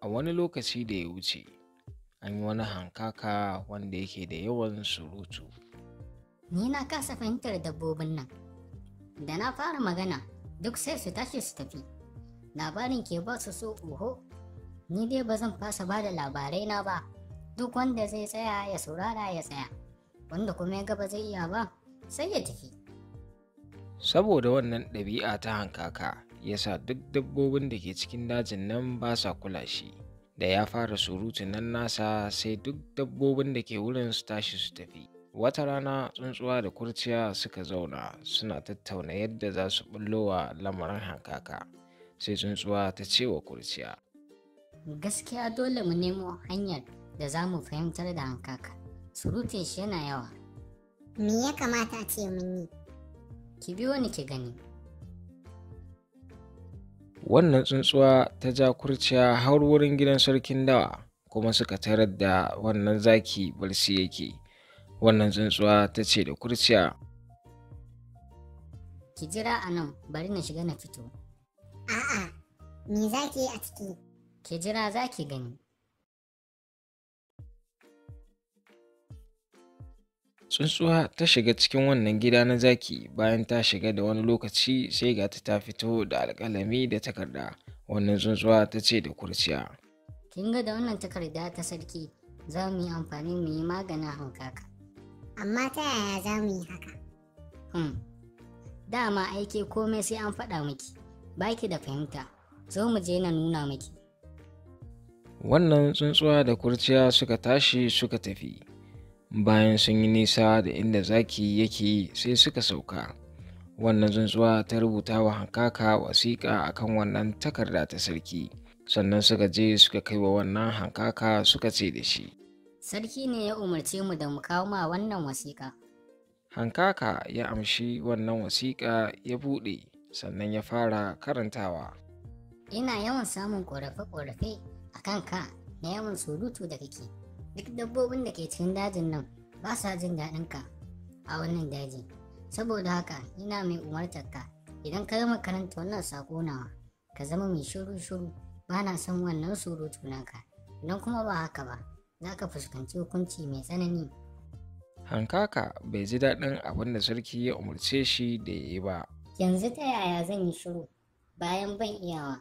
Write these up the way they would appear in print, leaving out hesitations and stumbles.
A wani lokaci da ya wuce, an yi wani hankaka wanda yake da yawan surutu. Ni na kasa fahimtar dabbobin nan. Da na fara magana, duk sai su tashi su tafi. Labarin ke ba su so oho. Ni dai ba zan fasa ba da labarai na ba. Duk wanda zai tsaya ya saurara ya tsaya. Wanda kuma ya ga ba zai iya ba, sai ya tafi. Saboda wannan ɗabi'a ta hankaka, ya sa duk dabbobin da ke cikin dajin nan ba sa kula shi. Da ya fara surutun nan nasa, sai duk dabbobin da ke wurin su tashi su tafi. Wata rana tsuntsuwa da kurciya suka zauna suna tattauna yadda za su ɓullo wa lamarin hankaka. Sai tsuntsuwa ta ce wa kurciya, Gaskiya dole mu nemo hanyar da za mu fahimtar da hankaka. Surutun shi yana yawa. Me ya kamata a ce mun yi? Ki biyo ni ki gani. Wannan tsuntsuwa ta ja kurciya har wurin gidan sarkin dawa, kuma suka tarar da wannan zaki barci yake. Wannan tsuntsuwa ta ce da kurciya, Ki jira a nan, bari na shiga na fito. A'a, me za ki yi a ciki? Ki jira za ki gani. Tsuntsuwa ta shiga cikin wannan gida na zaki. Bayan ta shiga da wani lokaci, sai ga ta ta fito da alƙalami da takarda. Wannan tsuntsuwa ta ce da kurciya, Kin ga da wannan takarda ta sarki za mu yi amfani mu yi maganin hankaka. Amma ta yaya za mu yi haka? Dama aiki komai sai an faɗa miki. Baki da fahimta. Zo mu je na nuna miki. Wannan tsuntsuwa da kurciya suka tashi suka tafi. Bayan sun yi nisa da inda zaki yake, sai suka sauka. Wannan tsuntsuwa ta rubuta wa hankaka wasiƙa akan wannan takarda ta sarki. Sannan suka je suka kai wa wannan hankaka, suka ce da shi, Sarki ne ya umarce mu da mu kawo ma wannan wasiƙa. Hankaka ya amshi wannan wasiƙa ya buɗe, sannan ya fara karantawa. Ina yawan samun ƙorafe-ƙorafe a kanka na yawan surutu da kake. Duk dabbobin da ke cikin dajin nan ba sa jin daɗin ka a wannan daji. Saboda haka ina mai umartar ka, idan ka gama karanta wannan saƙo nawa, ka zama mai shiru-shiru, ba na son wannan surutu naka. Idan kuma ba haka ba, za ka fuskanci hukunci mai tsanani. Hankaka bai ji daɗin abin da sarki ya umarce shi da ya yi ba. Yanzu ta yaya zan yi shiru bayan ban iyawa?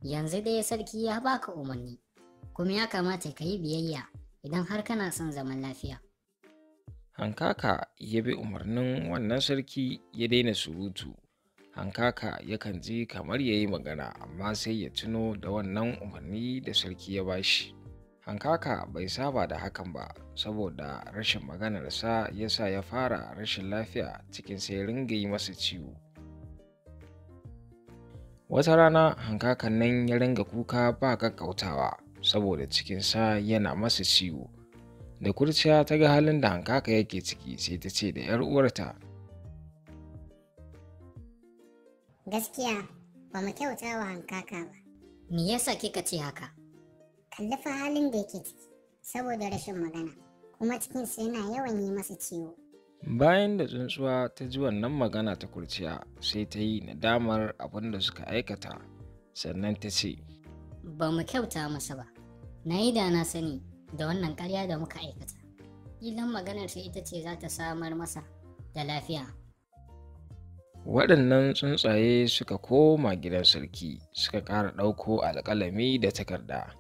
Yanzu dai sarki ya baka umarni, kuma ya kamata ka yi biyayya idan har kana son zaman lafiya. Hankaka ya bi umarnin wannan sarki, ya daina surutu. Hankaka yakan ji kamar ya yi magana, amma sai ya tuno da wannan umarni da sarki ya bashi. Hankaka bai saba da hakan ba, saboda rashin maganarsa ya sa ya fara rashin lafiya, cikin sai ringa yi masa ciwo. Wata rana hankakan nan ya ringa kuka ba ƙaƙƙautawa saboda cikinsa yana masa ciwo. Da kurciya ta ga halin da hankaka yake ciki, sai ta ce da 'yar uwarta, Gaskiya ba mu kyauta wa hankaka ba. Me yasa kika ce haka? Kalli fa halin da yake ciki saboda rashin magana, kuma cikinsa yana yawan yi masa ciwo. Bayan da tsuntsuwa ta ji wannan magana ta kurciya, sai ta yi nadamar abin da suka aikata, sannan ta ce, Ba mu kyauta masa ba. Na yi da na sani da wannan ƙarya da muka aikata. Ƙilan maganar sai ita ce za ta samar masa da lafiya. Waɗannan tsuntsaye suka koma gidan sarki, suka ƙara ɗauko alƙalami da takarda,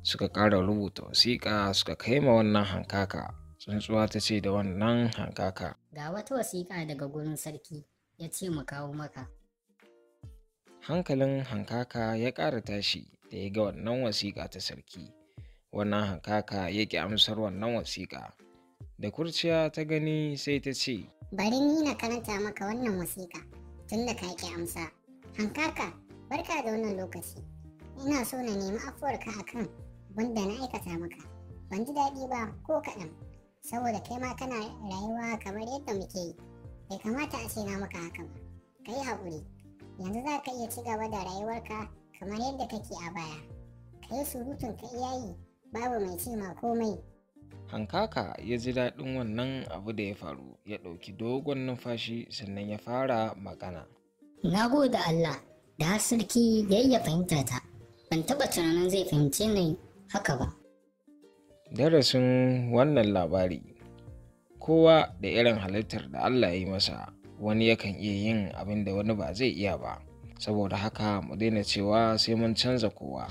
suka ƙara rubuta wasiƙa, suka kai ma wannan hankaka. Tsuntsuwa ta ce da wannan hankaka, Ga wata wasiƙa daga gurin sarki ya ce mu kawo maka. Hankalin hankaka ya ƙara tashi da ya ga wannan wasiƙa ta sarki. Wannan hankaka ya ƙi amsar wannan wasiƙa. Da kurciya ta gani, sai ta ce, Bari ni na karanta maka wannan wasiƙa tun da ka ƙi amsa. Hankaka, barka da wannan lokaci. Ina so na nemi afuwarka akan wanda na aikata maka. Ban ji daɗi ba ko kaɗan, saboda kai ma kana rayuwa kamar yadda muke yi. Bai kamata a ce na maka haka ba. Ka yi haƙuri. Yanzu za ka iya ci gaba da rayuwarka kamar yadda kake a baya. Ka yi surutun ka iya yi, babu mai ce ma komai. Hankaka ya ji daɗin wannan abu da ya faru, ya ɗauki dogon numfashi, sannan ya fara magana. Na gode Allah da har sarki ya iya fahimta ta. Ban taɓa tunanin zai fahimce ni haka ba. Darasin wannan labari: kowa da irin halittar da Allah ya yi masa, wani yakan iya yin abin da wani ba zai iya ba. Saboda haka mu daina cewa sai mun canza kowa.